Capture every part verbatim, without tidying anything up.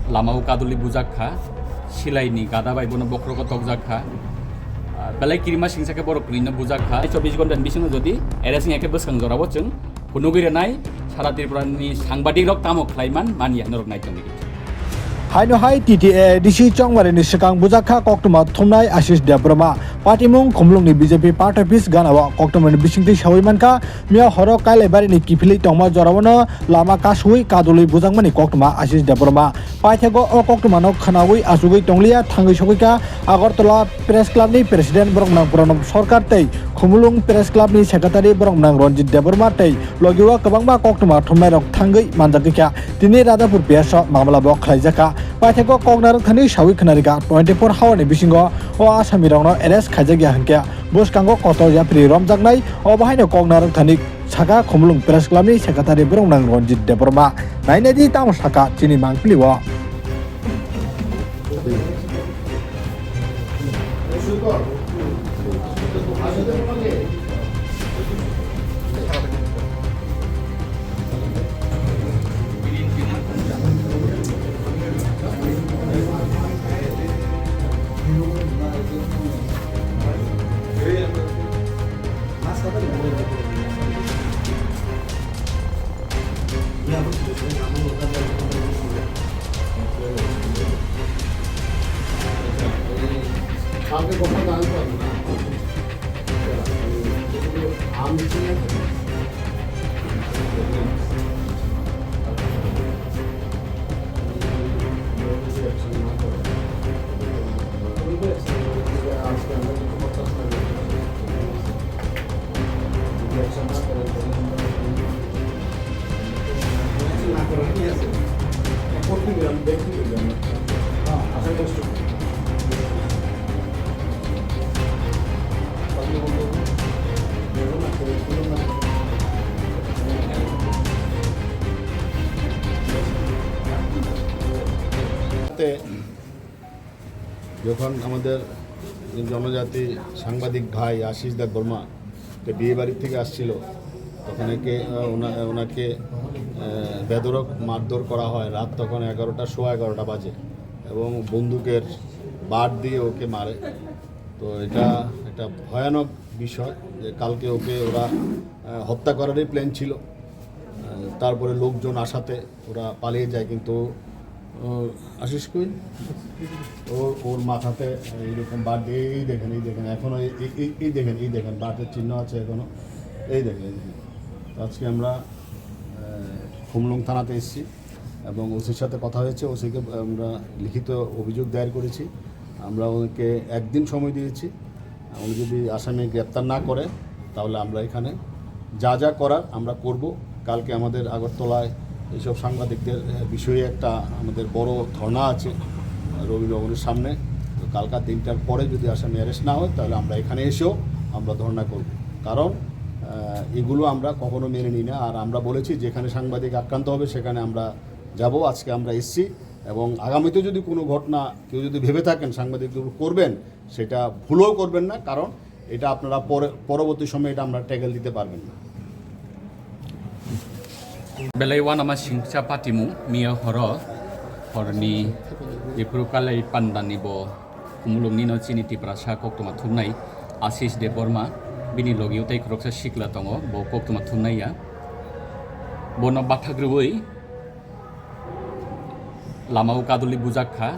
Lama o kadulwi bujak kha, silai ni gada bai bono bokhrogo tokjak kha. Ah, belai kirima singsa khe borok kwrwi no bujak kha. Chobbish ghonta ni bisingo jodi arrest wngya khe bwskang jorao chwng phunugwi rwnai, sara Tripura ni sangbadik rok tamo khlai man, man ya norok nai tongdi. Haino hai T T A D C Chongmari ni swkang bujak kha koktwma thumnai Ashish Debbarma. Patimung Khumulwng ni B J P party office gana o koktwma ni bisingtwi sawi mankha, miya horo Kailaibari ni kiphilwi tongma jorao no lama kasui kadulwi bujakmani koktwma Ashish Debbarma. Paithago o koktwmano khwnawi achugwi tongliya, thangwi sogwikha Agartala Press Club ni President Boroknang Pranab Sarkar tei Khumulwng Press Club ni Secretary Boroknang Ranjit Debbarma tei logi o kwbangma koktwma thumnairok thangwi manjagwikha. Tini Radhapur P S o mamla bo khlaijakha. Paithago kok narwkthani sawi khwnarikha, twenty four hour ni bisingo o asami rokno arrest khaijakya hinkhe bwskango kotor yapri romjaknai, obo haino kok narwkthani saka Khumulwng Press Club ni Secretary Boroknang Ranjit Debbarma. Nainai di tamo saka chini mangpili o. যখন আমাদের জনজাতি সাংবাদিক ভাই আশিস দেববর্মা একটা বিয়ে বাড়ির থেকে আসছিল, ওখানে কে, আহ, ওনা-, ওনাকে, আহ, বেধড়ক মারধর করা হয়। রাত তখন এগারোটা, সোয়া এগারোটা বাজে, এবং বন্দুকের বাট দিয়ে ওকে মারে। তো এটা একটা ভয়ানক বিষয় যে কালকে ওকে ওরা, আহ, হত্যা করারই প্ল্যান ছিল। আহ, তারপরে লোকজন আসাতে ওরা পালিয়ে যায়, কিন্তু, আহ, আশিস কই? ওর, ওর মাথাতে এইরকম বাট দিয়ে, এই দেখেন, এই দেখেন, এখনো এই, এই, এই, এই দেখেন, এই দেখেন, বাটের চিহ্ন আছে এখনো, এই দেখেন, এই দেখেন। তো আজকে আমরা, আহ, খুমলুং থানাতে এসেছি এবং ওসির সাথে কথা হয়েছে, ওসিকে আমরা লিখিত অভিযোগ দায়ের করেছি। আমরা ওকে একদিন সময় দিয়েছি। উনি যদি আসামি গ্রেপ্তার না করে, তাহলে আমরা এখানে যা যা করার আমরা করব। কালকে আমাদের আগরতলায় এইসব সাংবাদিকদের, আহ, বিষয়ে একটা আমাদের বড় ধর্ণা আছে রবি ভবনের সামনে। তো কালকা তিনটার পরে যদি আসামি অ্যারেস্ট না হয়, তাহলে আমরা এখানে এসেও আমরা ধর্ণা করব। কারণ, আহ, এগুলো আমরা কখনো মেনে নিই না। আর আমরা বলেছি, যেখানে সাংবাদিক আক্রান্ত হবে, সেখানে আমরা যাব। আজকে আমরা এসছি এবং আগামীতে যদি কোনো ঘটনা কেউ যদি ভেবে থাকেন সাংবাদিকদের উপর করবেন, সেটা ভুলেও করবেন না, কারণ এটা আপনারা পরে, পরবর্তী সময়ে এটা আমরা ট্যাকেল দিতে পারবেন না। Belai uanama singcha patimung miya horo, horni iphuru kalai pandani bo khumulungni no chini Tiprasa koktwma thumnai Ashish Debbarma, bini logi o tei khoroksa sikla tongo, bo koktwma thumnai ya. Bono bathak rwui lama o kadulwi bujak kha,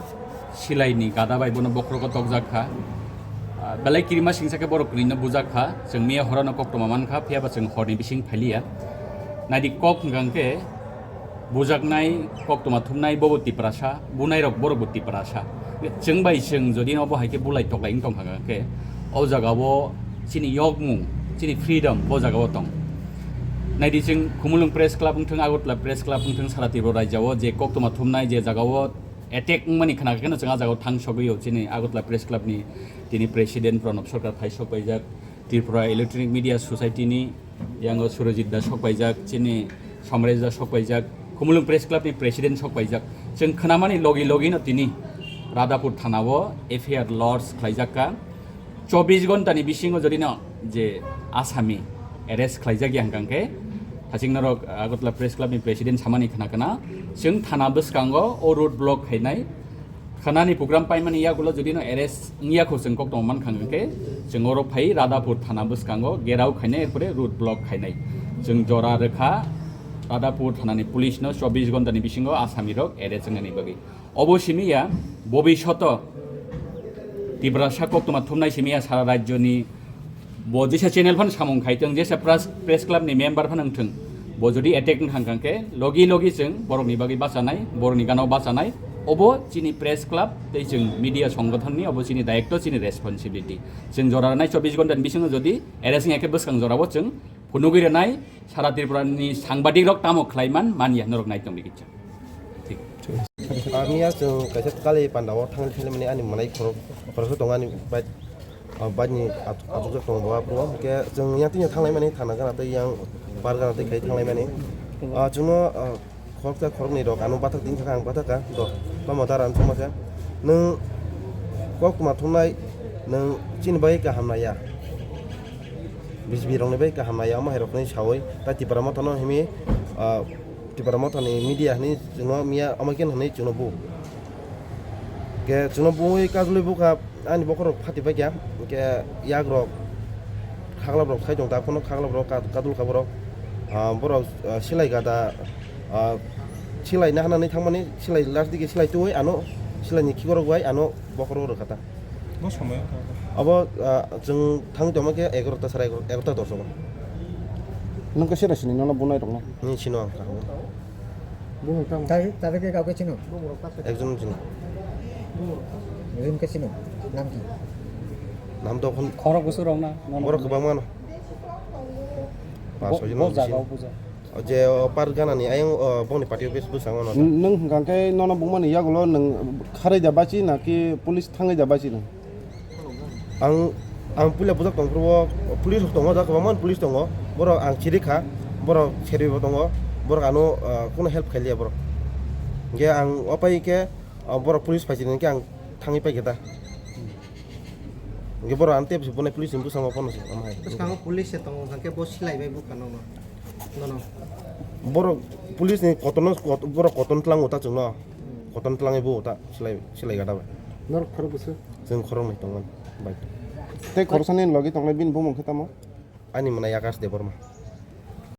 silai ni gada bai bono bokhrogo tokjak kha. Ah, belai kirima singsa khe borok kwrwi no bujak kha, chwng miya horo no koktwma man kha, phiya ba chwng hor ni bising phailiya. Naidi kok hwnkha khe bujaknai, koktwma thumnai bobo Tiprasa, bunai rok borok bo Tiprasa. Chwng bai chwng jodi no bo hai khe bulai toklai wng tong kha khe, o jaga o chini yokmung, chini freedom bo jaga o tong. Naidi chwng Khumulwng Press Club wngthwng, Agartala Press Club wngthwng, sara Tripura rajya o je koktwma thumnai je jaga o attack wngmani khna khe no chwng a jaga o thang sogwi o chini Agartala Press Club ni tini President Pranab Sarkar phai sok paijak, Tripura Electronic Media Society ni yango Surojit da sok paijak, chini Somresh da sok paijak, Khumulwng Press Club ni President sok paijak. Chwng khnamani logi logi no tini Radhapur thana o F I R lodge khlaijak kha. Chobbish ghonta ni bisingo jodi no je asami arrest khlaijak ya hwnkha khe Haching norok Agartala Press Club ni President samani khna khna, chwng thana bwskango o road block khainai. Khanani program paimani yagulo jodi no arrest wngya kho chwng kok tongman khang khe, chwng oro phai Radhapur thana bwskango gerao khainai, erpore road block khainai. Chwng jora rwkha Radhapur thanani police no chobbish ghonta ni bisingo asami rok arrest wngnani bagwi. Obo simi ya, bobishoto Tiprasa koktwma thumnai simi ya sara rajyoni bo jesa channel phan samung khai thung, jesa press, press club ni member phan wng thung, bo jodi attack wng kha khe logi logi chwng borokni bagwi bachanai, borokni gana bachanai, obo chini press club tei chwng media songothon ni obo chini dayikto, chini responsibility. Chwng jora nai chobbish ghonta ni bisingo jodi arrest wngya khe bwskang jorao chwng phunugwi rwnai, sara Tripura ni sangbadik rok tamo khlai man, man ya norok nai tongdi kicha. Thik. Ami ya chwng kaisa kali panda o thang thele mani ani manai khorok, khoroksa tongo ani bike, ah, bike ni at-, atukjak tongo bo aphuru. Hwnkhe chwng yang tini thang lai mani thana gana tei yang bar gana tei khai thang lai mani. Ah, chwngno, ah, khoroksa khoroknwi rok ano bathak tini thaka ang bathak ka. Do, tamo dara ang thangma khe. Nwng koktwma thumnai, nwng chini bagwi kaham naiya. B J P rokni bai kaham naiya, omo hai rokni sawi, tai Tipra Motha no himi, ah, Tipra Motha ni media hini chwngno miya, omo khe hwnwi chwngno bu. Khe chwngno buwi kajlwi bukha, ani bokhorok phati paikha, khe yak rok khaglap rok sai tong ta, phano khaglap rok ka-, kadul kha borok. Ah, borok, ah, silai gada, ah, silai na hanani thangmani, silai last digi silai tuwi ano, silai ni khikorok bai ano bokhorok rwkha ta. Bo somoyo? Abo, ah, chwng thang tongma khe egarota, sara egarota, egarota doso. Nwng khe sera sini nono bunai rokno? Ni sino ang kaham. Bumung tamo? Tari, tari ke kau ke chino? Ekjon chino. Ekjon ke chino? Nam ki? Nam to khon. Khorok busu rok na? Borok kwbangma no. Bo, Paso jino bo jaga o buja. O je o par gana ni ayang o bongni party office bwskango no. N-, nwng hwnkha khe nono bungmani yagulo nwng kharwi da bachi na ki police thangwi da bachi nwng? Ang, ang puila bujak tong phuru o police rok tongo, jak kwbangma police tongo. Borok ang chiri kha, borok serwi bo tongo, borok ano, ah, kuno help khailiya borok. Hwnkhe ang o pai khe, ah, borok police phai chini hwnkhe ang thangwi pai khe ta. Hwnkhe borok ano tei bwskango police ni bwskango phano se omo hai. Bwskango police se tongo, hwnkhe bo silai bai bukha nono. Nono. Borok police ni kotorno kot-, borok kotorno tlango ta chwngno. Kotorno tlangwi bo ta silai, silai gada bai. Norok khorok bwswk? Chwng khoroknwi tongmani bai. Tei khoroksani logi tongnai bini bumung khe tamo? Ani mwnai Akash Debbarma.